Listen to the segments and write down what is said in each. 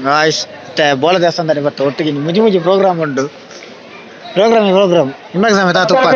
Guys ಬೋಳ ದೇವಸ್ಥಾನದಲ್ಲಿ ಬತ್ತ ಒಟ್ಟಿಗೆ ಮುಜಿ ಮುಜಿ ಪ್ರೋಗ್ರಾಮ್ ಉಂಟು. ಪ್ರೋಗ್ರಾಮ್ ಪ್ರೋಗ್ರಾಮ್ ನಿಮಗೆ ಸಮೇತ ತುಪ್ಪ.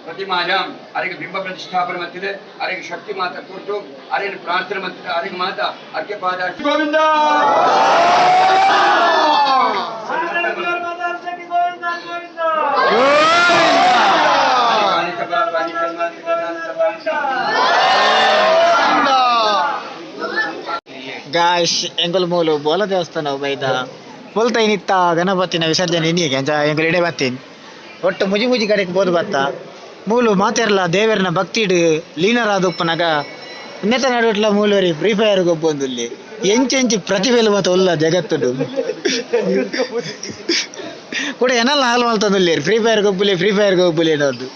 ಪ್ರತಿಮಾಯಾಂ ಅರೆಗೆ ಬಿಂಬ ಪ್ರತಿಷ್ಠಾಪನೆ ಮತ್ತಿದೆ, ಅರೆಗೆ ಶಕ್ತಿ ಮಾತ ಕೊಟ್ಟು ಅರೆಗೆ ಪ್ರಾರ್ಥನೆ ಮತ್ತಿದೆ, ಅರೆಗೆ ಮಾತ ಅರ್ಘ್ಯಪಾದ. ಗೋವಿಂದ. ಗಾಯ್ಸ್, ಎಂಕುಲು ಮೂಲು ಬೋಲ ದೇವಸ್ಥಾನ ಬೈದ ಪೊಲ್ತೈನಿತ್ತ ಗಣಪತಿನ ವಿಸರ್ಜನೆ ಇನ್ನೀಗ ಅಂಚ ಎಂಕುಲು ಇಡೆ ಬತ್ತೀನಿ. ಒಟ್ಟು ಮುಜಿ ಮುಜಿ ಕಡೆಗೆ ಬೋದು ಬತ್ತ. ಮೂಲು ಮಾತೆರ್ಲ ದೇವೆರ್ನ ಭಕ್ತಿಡ್ ಲೀನರಾದ ಉಪ್ಪುನಗ ನೆತ್ತ ನಡುಟ್ಲ ಮೂಲುವರಿ ಫ್ರೀ ಫೈರ್ ಗೊಬ್ಬೊಂದುಲ್ಲಿ. ಎಂಚೆಂಚಿ ಪ್ರತಿಭೆಲು ಮಾತ ಉಲ್ಲ ಜಗತ್ತುಡು ಕೂಡ ಎನಲ್ಲ ಹಾಲು ಮಲ್ತೊಂದುಲ್ಲೇರ್ ಫ್ರೀ ಫೈರ್ ಗೊಬ್ಬುಲೆ, ಫ್ರೀ ಫೈರ್ ಗೊಬ್ಬುಲೆ ಅನ್ನೋದು.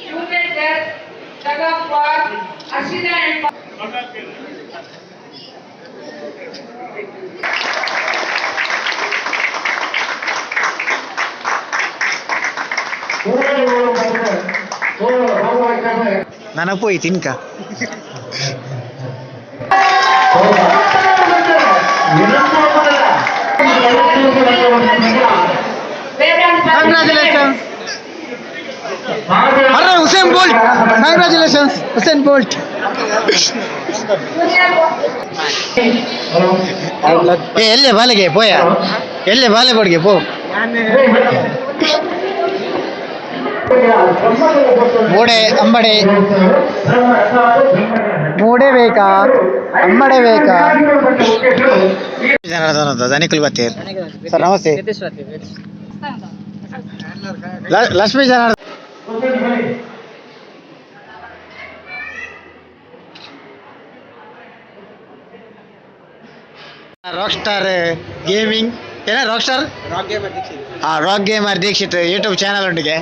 Jupiter, tug of war, Ashina and ನನ ಪೋಯಿ ತಿನ್ಕ. Congratulations. ಅರೆ Usain Bolt, congratulations Usain Bolt. ಏ ಎಲ್ಲೆ ಬಾಲೆಗೆ ಪೋಯ, ಎಲ್ಲೆ ಬಾಲೆ ಬಡ್ಗೆ ಪೋ. ಮೂಡೆ ಅಂಬಡೆ, ಮೂಡೆ ಬೇಕಾ, ಅಂಬಡೆ ಬೇಕಾ? ಜನಾರ್ದನ ದನಿಕುಲ್ ಬತ್ತೀರ್. ಸರ್ ನಮಸ್ತೆ. Lakshmi Janardhan. Rock star gaming ಏನ, ರಾಕ್ ಸ್ಟಾರ್, ಹಾಂ, rock gamer Dikshit YouTube channel ಉಂಡಿಗೆ.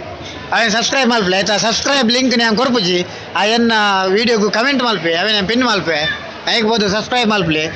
ಅವೇನು ಸಬ್ಸ್ಕ್ರೈಬ್ ಮಲ್ಪಲೆ ಆಯ್ತಾ? ಸಬ್ಸ್ಕ್ರೈಬ್ ಲಿಂಕ್ ನಾನು ಕೊರ್ಪುಜಿ. ಆ ಎನ್ನ ವೀಡಿಯೋಗೂ ಕಮೆಂಟ್ ಮಲ್ಪೆ, ಅವೇನು ಪಿನ್ ಮಲ್ಪೆ ಬೋದು, ಸಬ್ಸ್ಕ್ರೈಬ್ ಮಲ್ಪಲೆ.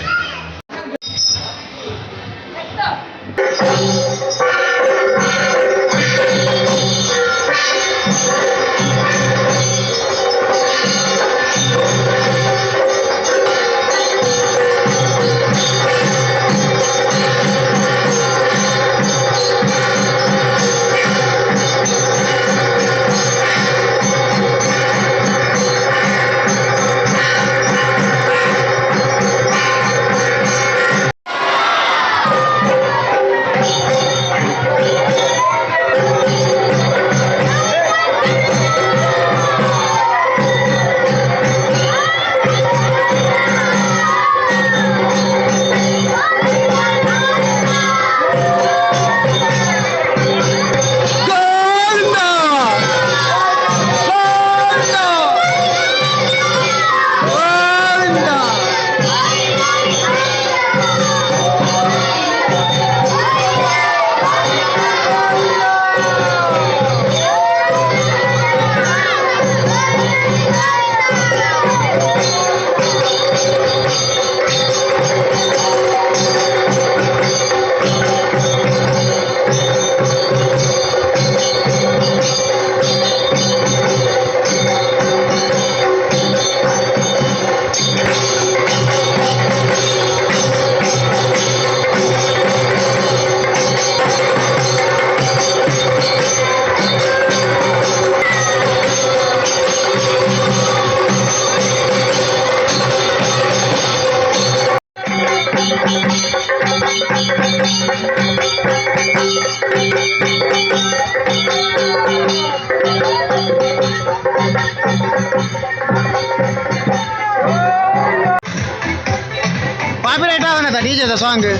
ಡಿಜೆದ ಸಾಂಗ್.